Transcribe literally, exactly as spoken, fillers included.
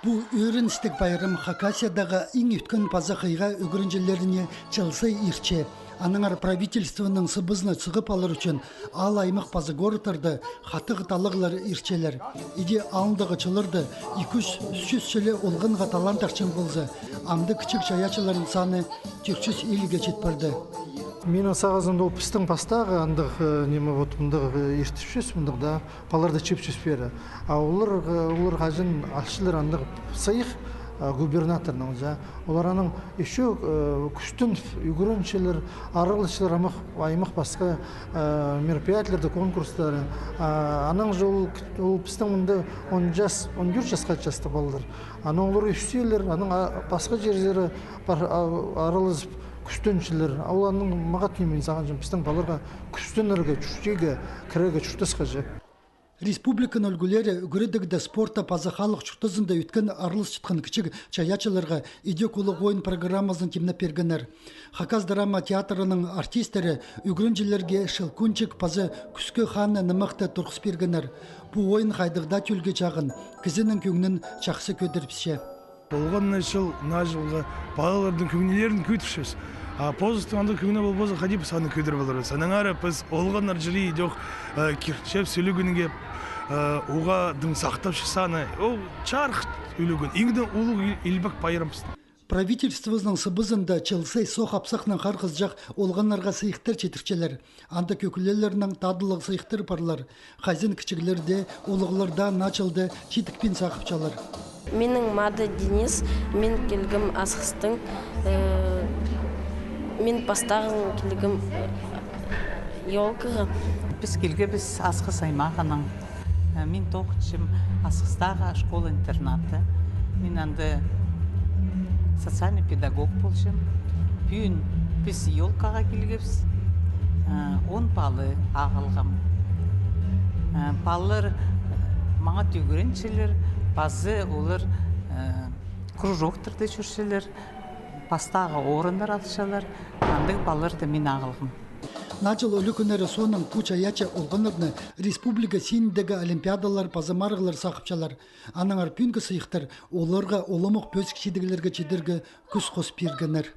Пу ӧріністіг пайрам Хакасиядағы иң ӧткін паза хыйға ӱгренҷілеріне чыл сай иртче. Аннаңар правительствоның сыбызына сығып алар ӱчӱн аал-аймах паза городтарда хатығ таллағлар иртчелер. Иди алындағы чылларда ікі чӱс, ӱс чӱс чіли олғанға таллаан тартчаң полза, амды кічіг чайаачыларның саны тӧрт чӱс илиг чит парды. Минің сағызымда ол пістің пастағы андағ, э, ниме, вот мындағ, э, иртіпчебіс, мындағ даа, палаларды чыыпчабыс пеер. А олар, э, олар хаҷан алчалар андағ сыйых, э, губернаторның, я. Олар анаң ещё, э, кӱстеніп ӱгренчелер, араласчалар аймах, аймах пасха, э, мероприятиелерде, конкурстарда. А, анаң же ол, ол пістің мында он час, он тӧрт часха частығ палалар. Анаң олар ӧсчелер, анаң, а, пасха чирзер пар, а, аралазып кӱстенчелер. А ол анаң мағат ниме, мин сағынчам, пістің палаларға кӱстенерге, чуртирға, кірерге чуртасха же. Республиканың ӱлгӱлері ӱгредігде, спортта паза халых чуртазында ӧткін араласчатхан кічіг чайаачыларға идӧк улуғ ойын программазын тимнеп пиргеннер. Хакас драма театрының артисттері ӱгренҷілерге «Щелкунчик» паза «Кӱскӱ ханны» нымахты турғыс пиргеннер. Пу ойын хайдағ даа тӧлге чағын, кізінің кӧңнін чахсы кӧдіріпче. Олғаннар чыл, наа чылға палалардың кӧңнілерін кӧдірчебіс. А позының андағ кӧңні полбаза, хайди піс аны кӧдіріп аларбыс. Аннаңар піс олғаннар чіли идӧк, э, киртчебіс ӱлӱкӱнге, э, уғаа даа сахтапчабыс аны. Ол чарых ӱлӱкӱн, иң дее улуғ ил-, илбек пайрам пістің. Правительствозының сыбызында чыл сай соох апсахнаң харғызҷах олғаннарға сыйыхтар читірчелер. Анда кӧглелернең тадылығ сыйыхтар парлар. Хайзы кічіглер дее, улуғлар даа наа чылда чидікпин сағыпчалар. Минің ады Денис, мин килгем Асхыстаң, э, мин пастағын килгем, э, ёлкаға. Піс килгебіс Асхыс аймағынаң. Э, мин тоғынчам Асхыстағы школа-интернатта. Мин анда социальный педагог полчам. Пӱӱн піс ёлкаға килгебіс, э, он пала ағылғам. Э, палалар, э, маңат ӱгренчелер, паза олар, э, кружоктарда чӧрчелер, пастағы орыннар алчалар, андағ палаларды мин ағылғам. Наа чыл ӱлӱкӱннері соонаң пу чайаачы олғаннарны республика синіндегі олимпиадалар паза марығлар сағыпчалар. Аннаңар пӱӱнгі сыйыхтар оларға уламох пӧзік чидіглерге читірерге кӱс хос пиргеннер.